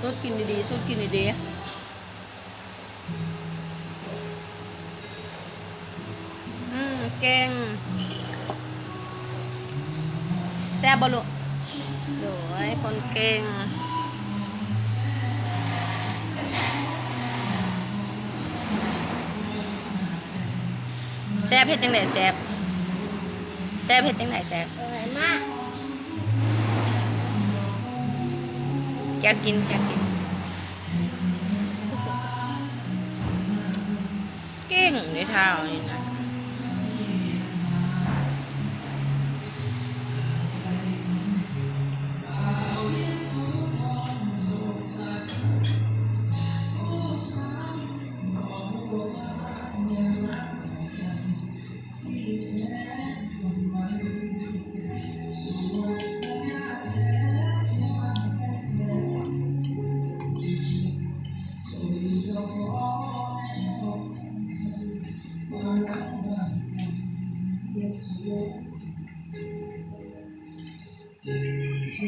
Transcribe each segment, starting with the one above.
ສູດກິນດີໆ ສູດກິນດີໆ. ອືມ ເກັ່ງ. ແຊບບໍ່ລູກ? ໂດຍ ຄົນເກັ່ງ. ແຊບ ເຮັດຈັ່ງໃດແຊບ? ແຊບ ເຮັດຈັ່ງໃດແຊບ? ອະຮ່ອຍມາກ. ຢາກກິນ ຢາກກິນ. ເກັ່ງເດ້ທ້າວນີ້ນະ.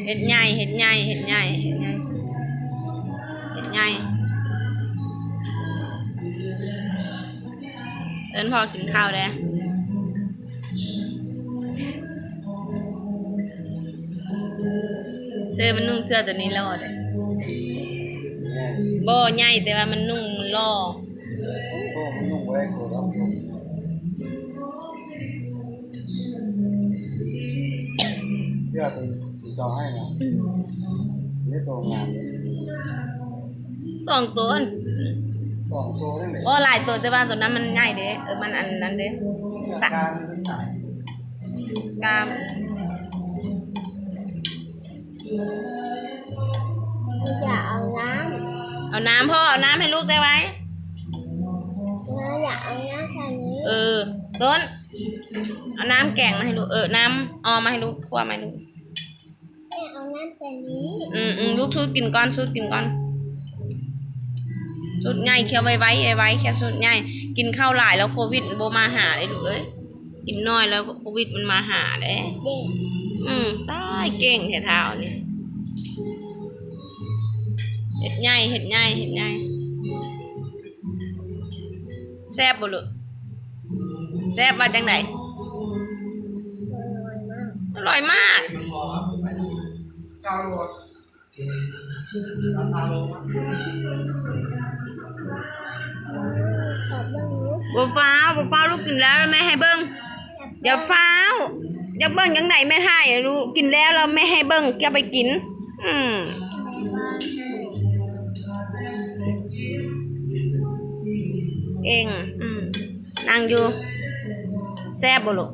ເຮັດໃຫຍ່ ເຮັດໃຫຍ່ ເຮັດໃຫຍ່ ເຮັດໃຫຍ່ ເຮັດໃຫຍ່. ເອີ້ນພໍ່ກິນເຂົ້າແດ່. ເອີ ມັນນຸ່ງເສື້ອໂຕນີ້ຫຼໍ່ເດ້. ບໍ່ໃຫຍ່ ແຕ່ວ່າມັນນຸ່ງ ມັນຫຼໍ່. ໂຊມັນນຸ່ງບໍ່ໄດ້ໂຕດອກ. ເສື້ອໂຕ ເຈົ້າໃຫ້ນະ. ອືມ ນີ້ໂຕງາມເດ້. ສອງໂຕ ອັນ ສອງໂຕນັ້ນແຫຼະ. ບໍ່ຫຼາຍໂຕ ແຕ່ວ່າໂຕນັ້ນມັນໃຫຍ່ເດ້. ເອີ ມັນອັນນັ້ນເດ້. ຕະ ກາມ ກາມ. ຢາກເອົານ້ຳ ເອົານ້ຳ ພໍ່ເອົານ້ຳໃຫ້ລູກໄດ້ໄວ. ຢາກເອົານ້ຳໃສ່ນີ້. ເອີ ຕົ້ນ ເອົານ້ຳແກງມາໃຫ້ລູກ. ເອີ ນ້ຳອ່ອມມາໃຫ້ລູກ ຂົ້ວມາໃຫ້ລູກ. ແມ່ເອົານ້ຳໃສ່ນີ້. ອືມໆ ລູກສູດກິນກ່ອນ ສູດກິນກ່ອນ. ສູດໃຫຍ່ ຄຽວໄວໆ ໄວໆ ຄຽວສູດໃຫຍ່. ກິນເຂົ້າຫຼາຍແລ້ວໂຄວິດບໍ່ມາຫາເດ້ລູກເອີຍ. ກິນໜ້ອຍແລ້ວໂຄວິດມັນມາຫາເດ້. ເດ້. ອືມ ຕາຍ ເກັ່ງແທ້ທ້າວນີ້. ເຮັດໃຫຍ່ ເຮັດໃຫຍ່ ເຮັດໃຫຍ່. ແຊບບໍ່ລູກ? ແຊບວ່າຈັ່ງໃດ? ອະຮ່ອຍມາກ. ບໍ່ຟ້າວ ບໍ່ຟ້າວ ລູກກິນແລ້ວແມ່ໃຫ້ເບິ່ງ. ຢ່າຟ້າວ ຢາກເບິ່ງຈັ່ງໃດແມ່ຖ່າຍໃຫ້ລູກ. ກິນແລ້ວ ແລ້ວແມ່ໃຫ້ເບິ່ງ ຈະໄປກິນ. ອືມ ເກັ່ງ. ອືມ ນັ່ງຢູ່. ແຊບບໍ່ລູກ?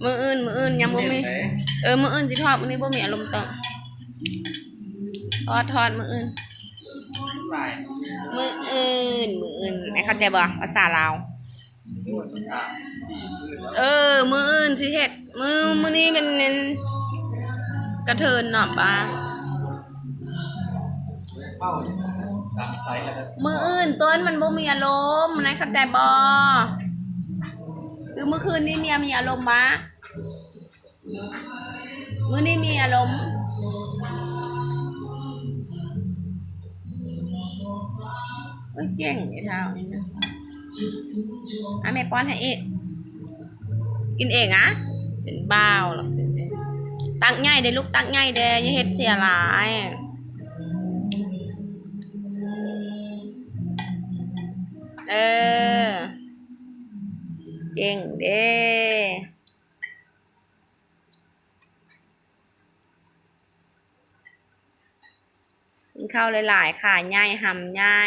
ມື້ອື່ນ ມື້ອື່ນຍັງບໍ່ມີ. ເອີ ມື້ອື່ນຊິທອດ ມື້ນີ້ບໍ່ມີອາລົມຕ້ອງ. ທອດ ທອດ ມື້ອື່ນ ມື້ອື່ນ ມື້ອື່ນ. ແມ່ເຂົ້າໃຈບໍ່ ພາສາລາວ? ເອີ ມື້ອື່ນຊິເຮັດ. ມື້ ມື້ນີ້ແມ່ນ ແມ່ນກະເທີນເນາະປ້າ. ມື້ອື່ນຕົ້ນມັນບໍ່ມີອາລົມ ນາຍເຂົ້າໃຈບໍ່? ຄືມື້ຄືນນີ້ເມຍມີອາລົມມາ. ມື້ນີ້ມີອາລົມ. ໂອ້ຍ ເກັ່ງເດ້ທ້າວນີ້ນະ. ອາ ແມ່ປ້ອນໃຫ້ອີກ. ກິນເອງອະ ເປັນບ່າວລະ. ຕັກໃຫຍ່ເດ້ລູກ ຕັກໃຫຍ່ເດ້ ຢ່າເຮັດເສຍຫຼາຍ. ເອີ ເກັ່ງເດ້. ກິນເຂົ້າຫຼາຍໆ ຂາໃຫຍ່ ຫຳໃຫຍ່.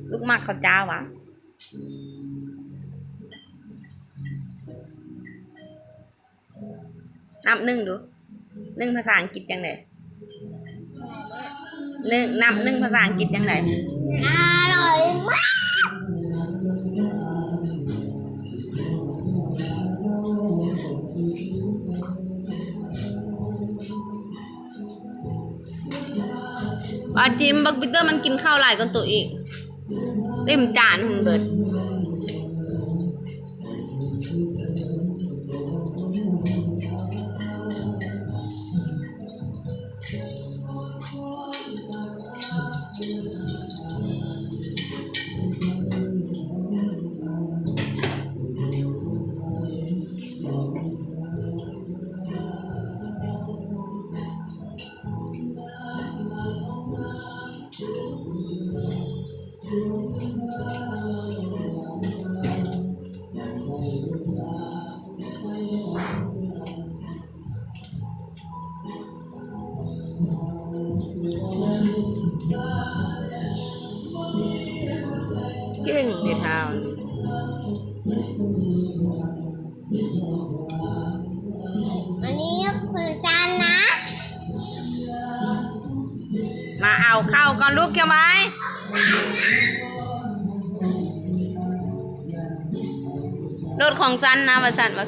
ລູກມັກເຂົ້າຈ້າວຫວາ? ນັບໜຶ່ງດູ. ໜຶ່ງພາສາອັງກິດຈັ່ງໃດ? ໜຶ່ງ ນັບໜຶ່ງພາສາອັງກິດຈັ່ງໃດ? ອະຮ່ອຍມາກ. ປາຈິມ ບັກປີເຕີມັນກິນເຂົ້າຫຼາຍກວ່າໂຕອີກ ເຕັມຈານຫັ້ນເບິດ. ເກັ່ງເດທ້າວ. ອັນນີ້ຂອງສັນນະ ມາເອົາເຂົ້າກ່ອນລູກ ເກັບໄວ້ ລົດຂອງສັນນະ ວ່າສັນວ່າ.